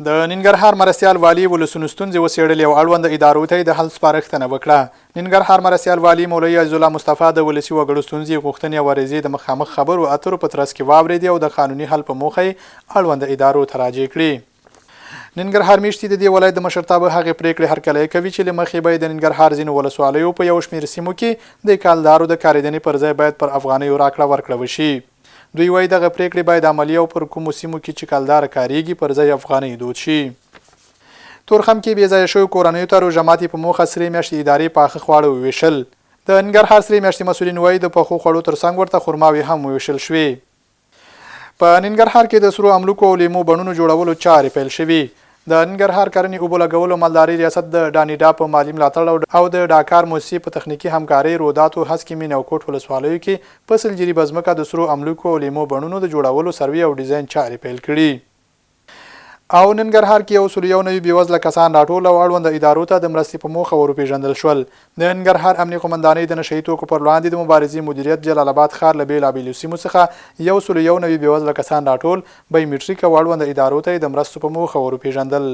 د ننګرهار مرستیال والي ولسونو ستونزې وڅېړلې او اړوند ادارو ته یې د حل سپارښتنه وکړه. ننګرهار مرستیال والي مولوي عزیزالله مصطفی د ولسي وګړو ستونزې، غوښتنې او عریضې د مخامخ خبرو اترو په ترڅ کې واورېدې او د قانوني حل په موخه یې اړوند ادارو ته راجع کړې. ننګرهار میشتي د دې ولایت د مشرتابه هغې پرېکړې هرکلی کوي چې له مخې به یې د ننګرهار ځینو ولسوالیو په یو شمېر سیمو کې د کالدارو د کارېدنې پر ځای باید پر افغانیو راکړه ورکړه وشي. دوی وايي، دغه پرېکړې باید عملي او پر کومو سیمو کې چې کلداره کارېږي، پر ځای افغانۍ دود شي. تورخم کې بې ځایه شویو کورنیو ته روژه ماتي په موخه سرې میاشتې ادارې پاخه خواړه ووېشل. د ننګرهار سرې میاشتې مسؤلین وايي، د پخو خوړو تر څنګ ورته خرماوې هم ووېشل شوې. په ننګرهار کې د سرو املوکو او لیمو بڼونو جوړولو چارې پیل شوې. د ننګرهار کرنې اوبو لګولو مالدارۍ ریاست د ډانیډا په مالي ملاتړ او د ډاکار موسسې په تخنیکي همکارۍ روداتو، هسکې مینې او کوټ ولسوالیو کې په 100 جریبه ځمکه د سرو املوکو او لیمو بڼونو د جوړولو سروې او ډیزاین چارې پیل کړي. او ننګرهار کې 191 بېوزله کسان راټول او اړونده ادارو ته د مرستې په موخه وروپېژندل شول. د ننګرهار امنیې قومندانۍ د نشه يي توکو پر وړاندې د مبارزې مدیریت جلال اباد ښار له بېلابېلو سیمو څخه 191 بېوزله کسان راټول، بایومټریک او اړونده ادارو ته یې د مرستو په موخه وروپېژندل.